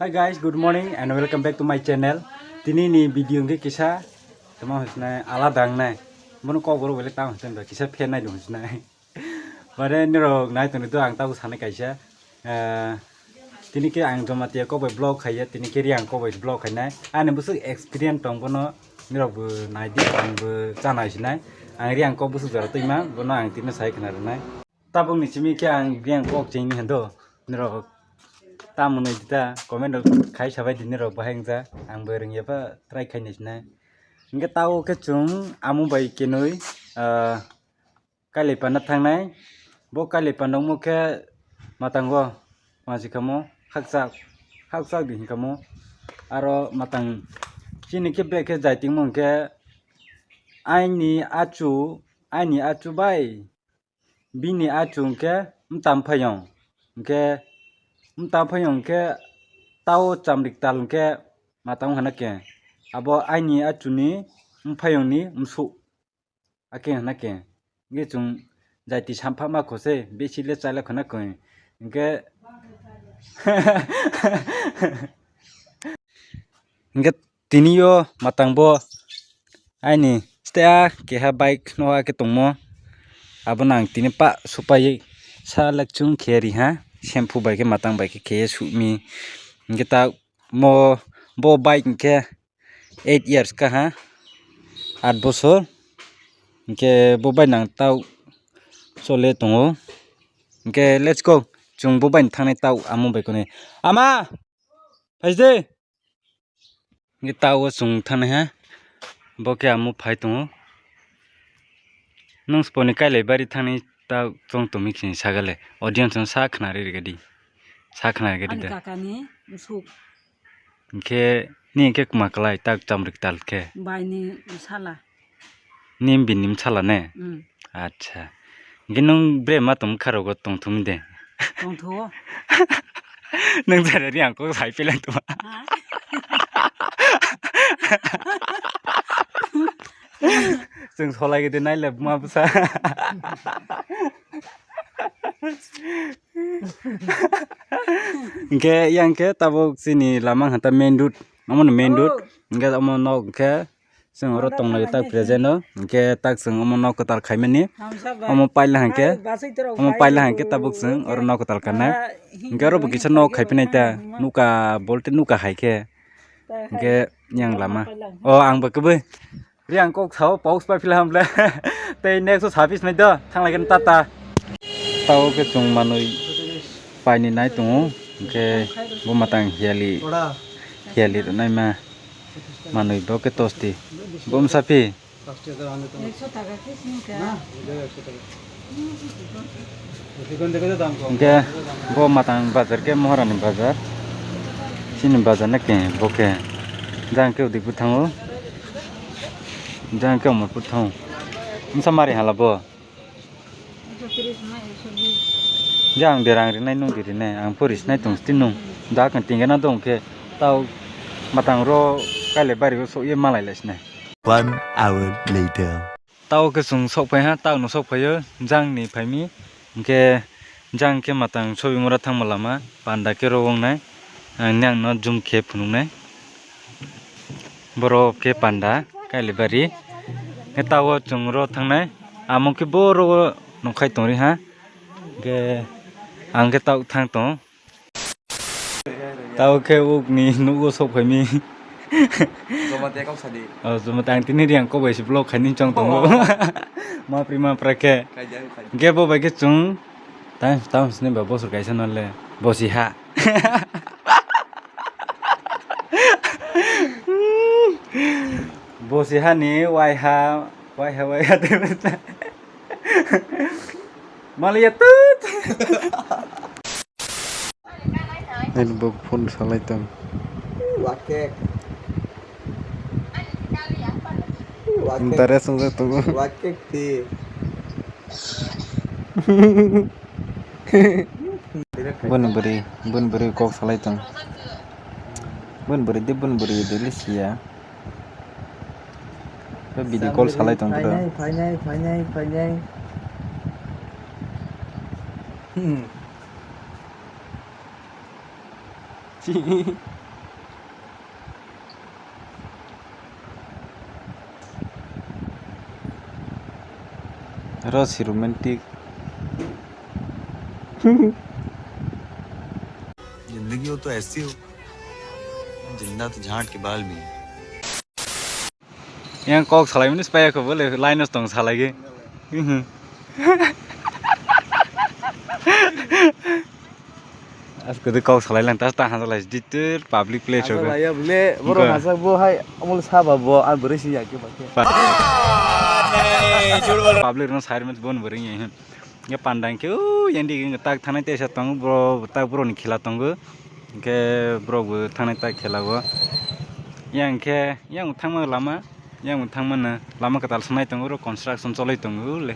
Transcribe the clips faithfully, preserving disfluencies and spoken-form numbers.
Hi guys, good morning and welcome back to my channel. Tini ni video hwnkhe kisa tamo hwnsinai alada wngnai. Bono kok borok belai tamo hwnsinai kisa pher nai do hwnsinai. Bare nirok nai tongni do ang tabuk sanai kaisa. Eh, tini khe ang Jamatia kok bai vlog khaiya, tini khe Riang kok bai vlog khainai. Ani bwswk experience tong bono nirok bo nai di, ang bo chanai sinai. Ang Riang kok bwswk jora twima, bono ang tini sai khna rwnai. Tabuk ni simi khe ang Riang kok chengni hando. Nirok tamo nai dita comment rok khai sabai di nirok bahai wngja. Ang bo rwngya ba try khai nai sinai. Hingke tao khe chwng amo bai kenui, ah, kailai panna thangnai. Bo kailai panna wngmo khe matango ma si kamo hakchak, hakchak di hinkamo. Aro matang chini khe bek khe jai tingmo hingke aini achu, aini achu bai. Bini achu hwnkhe mtam phayong, hwnkhe mtam phayong hwnkhe tao chamrik tal hwnkhe matang hana khe abo aini achuni mphayongni msuk akhe hana khe. Hwnkhe chwng jaiti sampha ma khose bisi le chala khana khe hwnkhe. Hingke tini o matang bo aini stea keha bike no ake tongmo. Abo nang tini pa supai sa lekchung khe ri ha. Shampoo bai khe matang bai khe khe sumi. Hingke ta mo bo bike hingke eight years ka ha. Aat bosor. Hingke bo bai nang tau chole tongo. Hingke let's go. Chwng bo bai thangnai tau amo bai kone. Ama! Phaide. Hingke tao chwng thangnai ha, bo khe amo phai tongo. Nwng siponi kailai bari thani ta chwng tongmi khe sagale, audience no sa khna ri rega di, sa khna rega di Ani da. Kakani msuk. Hingke ni hingke kwma kwlai tak chamrik tal khe. Bai ni sala. Nim bini msala ne? Mm. Acha. Hingke nwng bre ma tong kha rogo tongthum de. Tongthuo. Nwng jare ri ang kok sai pelang tuma. Ha? Chwng solai gede nai le buma bwsa. Hingke yang khe tabuk chini lama hata main road. Omo no main road. Oh. Hingke omo nok hingke Chwng oro tonglai tak present o, hingke tak chwng omo nok kwtal khaimani. Omo paila hingke, omo paila hingke tabuk chwng oro nok kwtal kanai. Hingke oro bo kisa nok khaipinai ta, nuka bolte nuka hai khe. Hingke yang lama. O ang bo kwbwi. Ri ang kok sao, paus pai phila hamle. Tei next o sabis nai do, thanglai khe tata. Tao khe chwng manwi paini nai tongo, hingke bo matang hiyali, hiyali rwnaima. Manwi bo khe tosti. Bo msa phi? Ekso taka khe sini kha. Hingke bo matang bazar khe Moharani bazar. Chini bazar na khe bo khe. Jang khe udik bo thango. Jang khe Amarpur thango. Msa mari hala bo. Jang derang rinai nung di rinai. Ang pori sinai tong sti nung. Da khe tingena dong khe. Tao matang ro kaile bari o sok ye malai lai sinai. One hour later. Tao khe chwng sok phai ha, tao no sok phai o, jang ni phai mi. Hingke jang khe matang sobi mora thangma lama, panda khe ro wng nai. Ang ni ang no jum khe phunuk nai. Borok khe panda, kaile bari. Khe tao chwng ro thang nai, amo khe boro nung khai tong ri ha. Hingke ang khe tao thang tong. Tao khe uk ni nugo sok phai mi. Joma te kok sadi. Oh, joma tang tini riang kok bai si vlog khai ni chong tongo. Oh. Mapri mapra khe. Khai jang khai. Hingke bo bai khe chwng. Tang, tang sini ba bosor kaisa no le. Bosi ha. Bosi ha ni wai ha, wai ha, wai ha. Maliya tut. Ani bo phone salai tong. Wakek. Wakek. Interest wngkha tongo. Wakek ti. Boni bwrwi, boni bwrwi kok salai tong. Boni bwrwi de, boni bwrwi de le siya. Video call salai tong pura. Phainai, phainai, phainai, phainai. Hmm. Chi. Aro si romantic. जिंदगी हो तो ऐसी हो, जिंदा तो झांट के बाल भी हैं। Yang kok salai mani spaya ko bole line tong salai ge. Asko de kok salai lang tas ta hansa lai ditur public place ko. Laya bole boro hasa bo hai amol saba bo a bore si ya ke ba ke. Public no side met bon bore ye. Ye pandang ke u yendi tak thanai tesa tong bro tak bro ni khela tongo. Hingke borok bo thangnai ta khela o. Yang khe yang thangma lama, yang thangma no lama kwtal sanai tongo, oro construction choloi tongo le.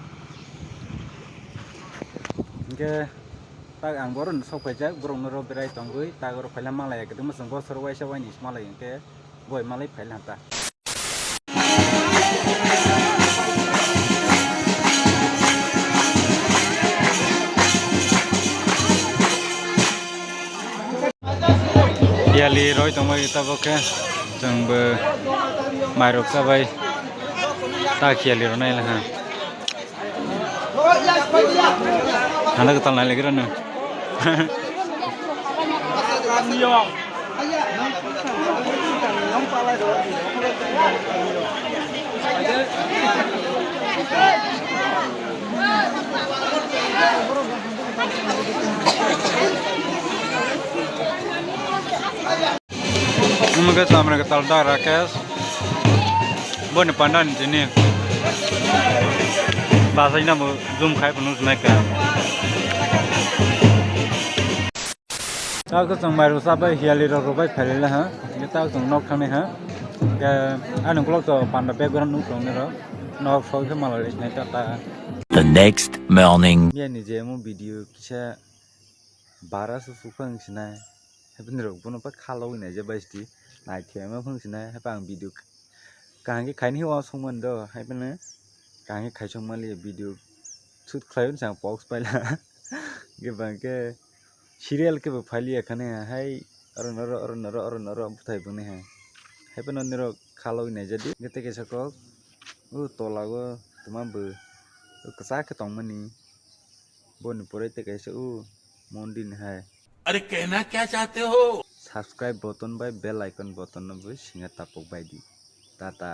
Hingke tak ang borok no sok paijak, borok no oro berai tongoi, tak oro phaila malai ya, kwdwma chwng bosor waisa waini malai hingke boi malai phaila ta. Yali roi tongbai tabok khe chwng bo mairok chabai ta khiyali rwnai laha. Handa kwtal nai lagi rano. Nungkhe chamre kwtal da Rakesh. Boni panda ni tini. Basai na bo zoom khai phano nai ka. Tao khe chwng mairok chabai hiyali rok rwbai phailai ha. Hingkhe tao chwng nok thangni ha. Hingkhe ani ukulok to panda background nuk tong nai rok. Nok sok khe malai sinai ta ta. The next morning. Biyani je mo video kisa bara su su phang sinai. Haibini rok bono pa khalogwi naijak bai sidi. Naithai ma phang sinai. Haiba ang video kaham khe khaini uansukmani do. Haibini kaham khe khaisok mali video shoot khlaiwi sa post paila. Hingkhe bang khe serial khe bo phailiya khani hai oro noro, oro noro, oro noro bwthai bwni hai. Haibano nirok khalogwi naijadi. Hingkhe tei kaisa kok o tola o tongma bw o kwchak khe tongmani. Boni pore tei kaisa o mondir ni hai. अरे कहना क्या चाहते हो? Subscribe button bai bell icon button no bo singa tapok bai di. Tata.